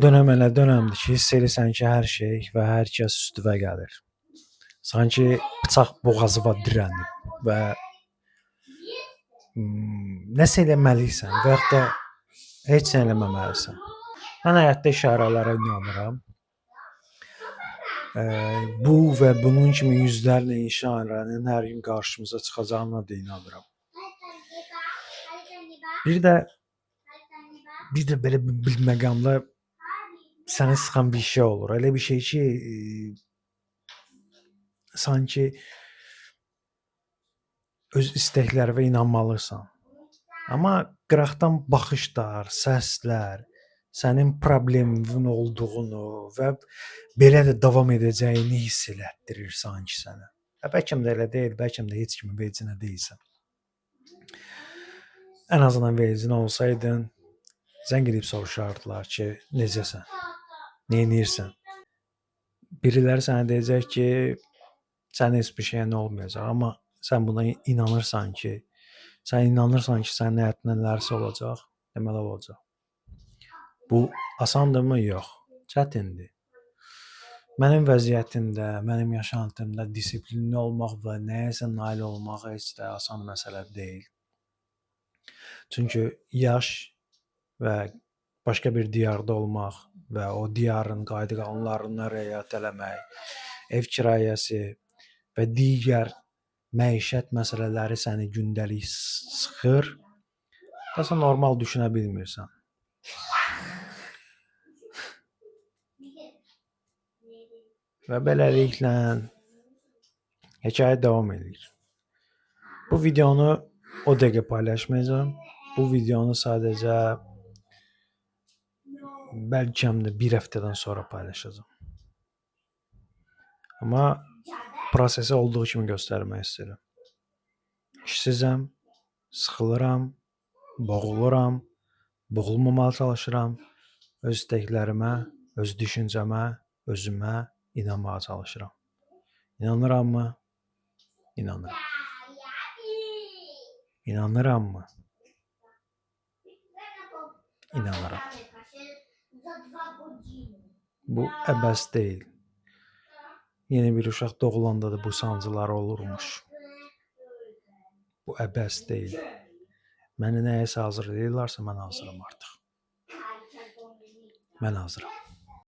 dönəm elə dönəmdir ki, hiss edirsən ki, hər şey və hər kəs üstünə gəlir. Sanki bıçaq boğazına dirənib və nəsə eləməlisən və yaxud da heç nə eləməməlisən. Mən həyatda işarələrə inanıram. Bu və bunun kimi yüzlərlə işarənin hər gün qarşımıza çıxacağına da inanıram. Bir də belə bir məqamda səni sıxan bir şey olur. Elə bir şey ki, sanki öz istəklərinə inanmalısan. Amma qıraqdan baxışlar, səslər sənin probleminin olduğunu və belə də davam edəcəyini hiss elətdirir sanki sənə. Bəlkə də elə deyil, bəlkə də heç kimin vecinə deyilsən. Ən azından vecinə olsaydın, zəng edib soruşardılar ki, necəsən, neynirsən? Biriləri sənə deyəcək ki, sənin heç bir şeyin olmayacaq, amma sən buna inanırsan ki, sən inanırsan ki, sənin həyatında nələrsə olacaq, deməli olacaq. Bu asandırmı? Yox, çətindir. Mənim vəziyyətimdə, mənim yaşantımda disiplinli olmaq və nəyəsə nail olmaq heç də asan məsələ deyil. Çünki yaş və başqa bir diyarda olmaq və o diyarın qayda-qanunlarına riayət eləmək, ev kirayəsi və digər məişət məsələləri səni gündəlik sıxır və sən normal düşünə bilmirsən. Və beləliklə hekayə davam eləyir. Bu videonu o dəqiqə paylaşmayacağam. Bu videonu sadəcə bəlkə də bir həftədən sonra paylaşacağam. Amma prosesi olduğu kimi göstərmək istəyirəm. İşsizəm, sıxılıram, boğuluram, boğulmamağa çalışıram. Öz istəklərimə, öz düşüncəmə, özümə inanmağa çalışıram. İnanırammı? İnanıram. İnanırammı? İnanıram. Bu əbəs deyil. Yeni bir uşaq doğulanda da bu sancılar olurmuş. Bu əbəs deyil. Məni nəyəsə hazırlayırlarsa, mən hazıram artıq. Mən hazıram.